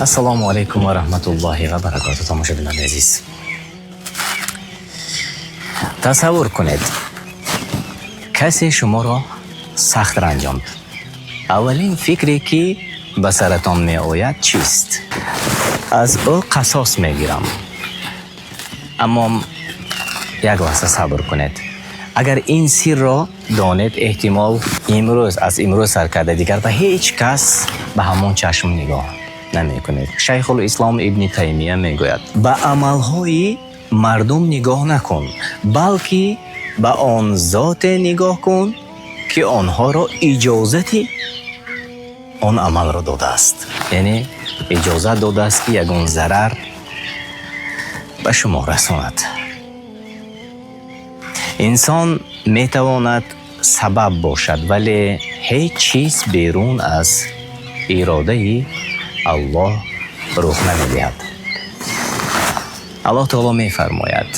Ассалому алайкум ва раҳматуллоҳи ва баракоту, тамошобинони азиз. Тасаввур кунед, касе шуморо сахт ранҷонд. Аввалин фикре, ки ба саратон меояд, чист? Аз ӯ қасос мегирам. Аммо як лаҳза сабр кунед. Агар ин сирро донед, эҳтимол имрӯз, аз имрӯз сар карда, дигар ба ҳеҷ кас ба ҳамон чашм нигоҳ намекунед. Шайхулислом Ибни Таймия мегӯяд: «Ба амалҳои мардум нигоҳ накун, балки ба он зоте нигоҳ кун, ки онҳоро иҷозати он амалро додааст», яъне иҷозат додааст, ки ягон зарар ба шумо расонад. Инсон метавонад сабаб бошад, вале ҳеҷ чиз берун аз иродаи Аллоҳ рух намедиҳад. Аллоҳ таоло мефармояд: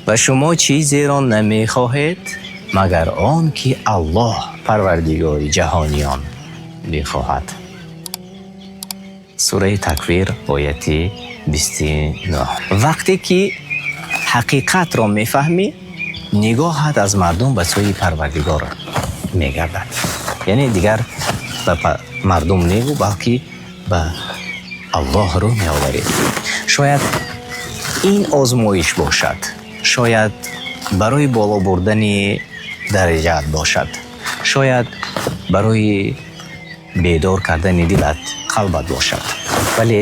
«Ва шумо чизеро намехоҳед, магар он ки Аллоҳ, Парвардигори ҷаҳониён, бихоҳад». Сураи Таквир, ояти 29. Вақте ки ҳақиқатро мефаҳмӣ, нигоҳат аз мардум ба сӯи Парвардигор мегардад, яъне дигар ба мардум неву, балки ба Аллоҳ рӯ меоварӣ. Шояд ин озмоиш бошад, шояд барои боло бурдани дараҷаат бошад, шояд барои бедор кардани дилат, қалбат бошад, вале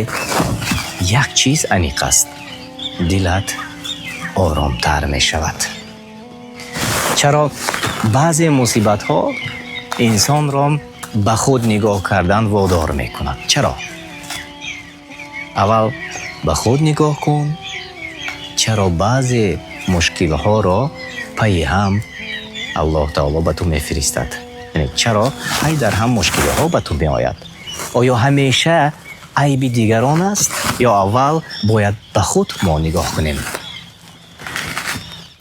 як чиз аниқ аст: дилат оромтар мешавад. Чаро баъзе мусибатҳо инсонро ба худ нигоҳ кардан водор мекунад? Чаро? Аввал ба худ нигоҳ кун. Чаро баъзе мушкилҳоро пайи ҳам Аллоҳ таоло ба ту мефиристад? Яъне чаро пай дар ҳам мушкилиҳо ба ту меояд? Оё ҳамеша айби дигарон аст ё аввал бояд ба худ мо нигоҳ кунем?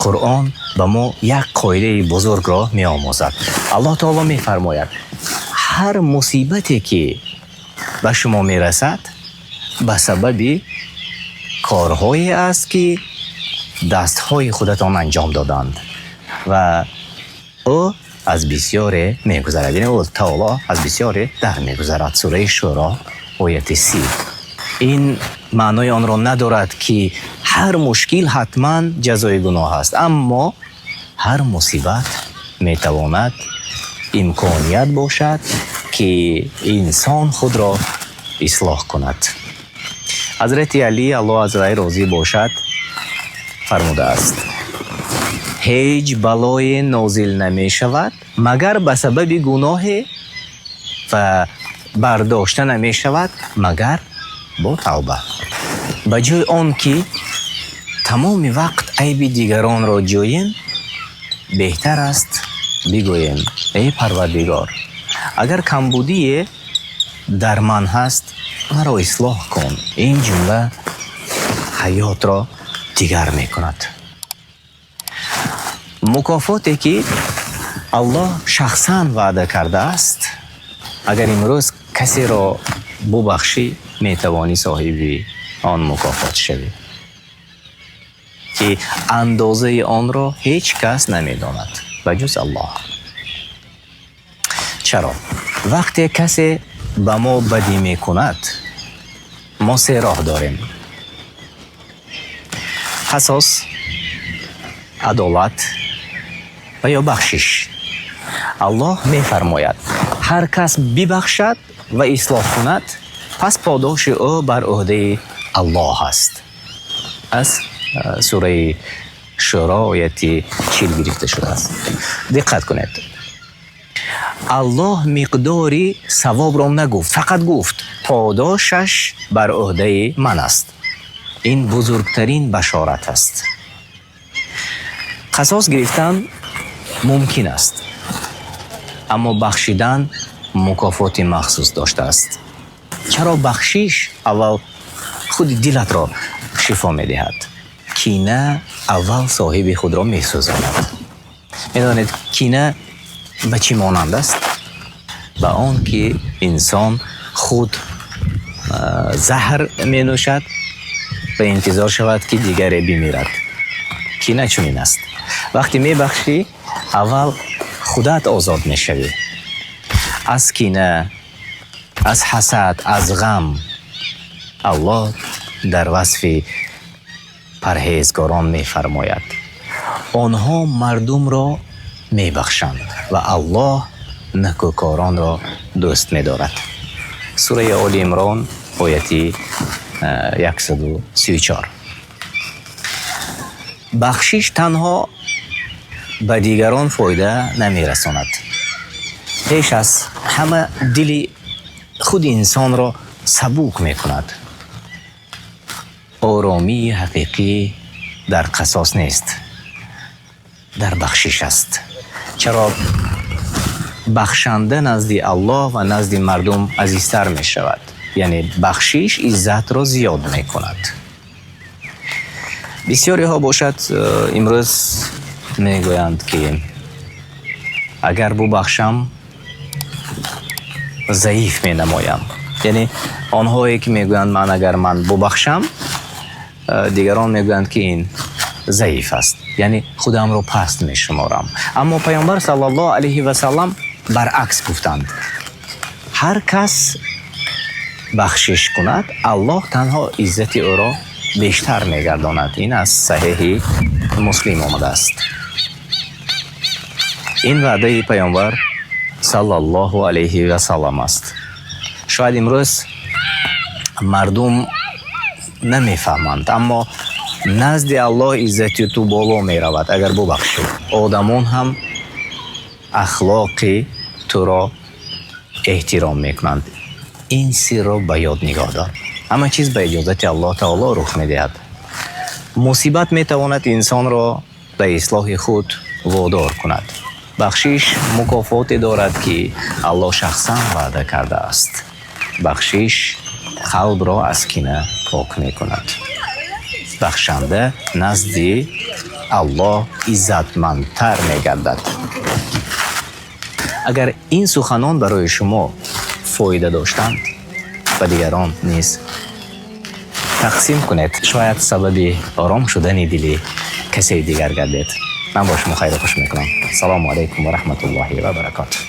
Қуръон ба мо як қоидаи бузургро меомӯзад. Аллоҳ таоло мефармояд: «Ҳар мусибате, ки ба шумо мерасад, ба сабаби корҳое аст, ки дастҳои худатон анҷом доданд, ва ӯ аз бисёре мегузарад», яъне ӯ таоло аз бисёре дар мегузарад. Сураи Шӯро, ояти 30. Ин маънои онро надорад, ки ҳар мушкил ҳатман ҷазои гуноҳ аст, аммо ҳар мусибат метавонад имконият бошад, ки инсон худро ислоҳ кунад. Ҳазрати Алӣ, Аллоҳ аз вай розӣ бошад, фармудааст: «Ҳеҷ балое нозил намешавад, магар ба сабаби гуноҳе, ва бардошта намешавад, магар бо тавба». Ба ҷои он ки тамоми вақт айби дигаронро ҷӯем, беҳтар аст бигӯем: «Эй Парвардигор, агар камбудие дар ман ҳаст, маро ислоҳ кун». Ин ҷумла ҳаётро дигар мекунад. Мукофоте, ки Аллоҳ шахсан ваъда кардааст. Агар имрӯз касеро бубахшӣ, метавонӣ соҳиби он мукофот шавӣ, ки андозаи онро ҳеҷ кас намедонад ба ҷуз Аллоҳ. Чаро вақте касе ба мо бадӣ мекунад, мо се роҳ дорем: қасос, адолат ва ё бахшиш? Аллоҳ мефармояд: «Ҳар кас бибахшад ва ислоҳ кунад, пас подоши ӯ бар ӯҳдаи Аллоҳ аст». Аз сураи Шӯро, ояти 40 гирифта шудааст. Диққат кунед, Аллоҳ миқдори савобро нагуфт, фақат гуфт: «Подошаш бар ӯҳдаи ман аст». Ин бузургтарин башорат аст. Қасос гирифтан мумкин аст, аммо бахшидан мукофоти махсус доштааст. Чаро бахшиш аввал худи дилатро шифо медиҳад? Кина аввал соҳиби худро месӯзонад. Медонед, кина ба чӣ монанд аст? Ба он ки инсон худ Заҳр менӯшад ва интизор шавад, ки дигаре бимирад. Кина чунин аст. Вақте мебахшӣ, аввал худат озод мешавӣ аз кина, аз ҳасад, аз ғам. Аллоҳ дар васфи парҳезгорон мефармояд: «Онҳо мардумро мебахшанд ва Аллоҳ некӯкоронро дӯст медорад». Сураи Оли Имрон, ояти 134. Бахшиш танҳо ба дигарон фоида намерасонад, пеш аз ҳама дили худи инсонро сабук мекунад. Оромии ҳақиқӣ дар қасос нест, дар бахшиш аст. Чаро бахшанда назди Аллоҳ ва назди мардум азизтар мешавад? Яъне бахшиш иззатро зиёд мекунад. Бисёриҳо бошад, имрӯз мегӯянд, ки агар бубахшам, заиф менамоям. Яъне онҳое ки мегӯянд, ман агар ман бубахшам, дигарон мегӯянд, ки ин заиф аст, яъне худамро паст мешуморам. Аммо Паёмбар саллаллоҳу алайҳи васаллам баръакс гуфтанд: ҳар кас бахшиш кунад, Аллоҳ танҳо иззати ӯро бештар мегардонад. Ин аз Саҳеҳи Муслим омадааст. Ин ваъдаи Паёмбар саллаллоҳу алайҳи васаллам аст. Шояд имрӯз мардум намефаҳманд, аммо назди Аллоҳ иззати ту боло меравад, агар бубахшӣ. Одамон ҳам ахлоқи туро эҳтиром мекунанд. Ин сирро ба ёд нигоҳ дор: ҳама чиз ба иҷозати Аллоҳ таоло рух медиҳад. Мусибат метавонад инсонро ба ислоҳи худ водор кунад. Бахшиш мукофоте дорад, ки Аллоҳ шахсан ваъда кардааст. Бахшиш қалбро аз кина пок мекунад. Бахшанда назди Аллоҳ иззатмандтар мегардад. Агар ин суханон барои шумо фоида доштанд, ба дигарон низ тақсим кунед. Шояд сабаби ором шудани дили касе дигар гардед. Ман бо шумо хайру хуш мекунам. Салому алайкум ва раҳматуллоҳи ва баракотуҳ.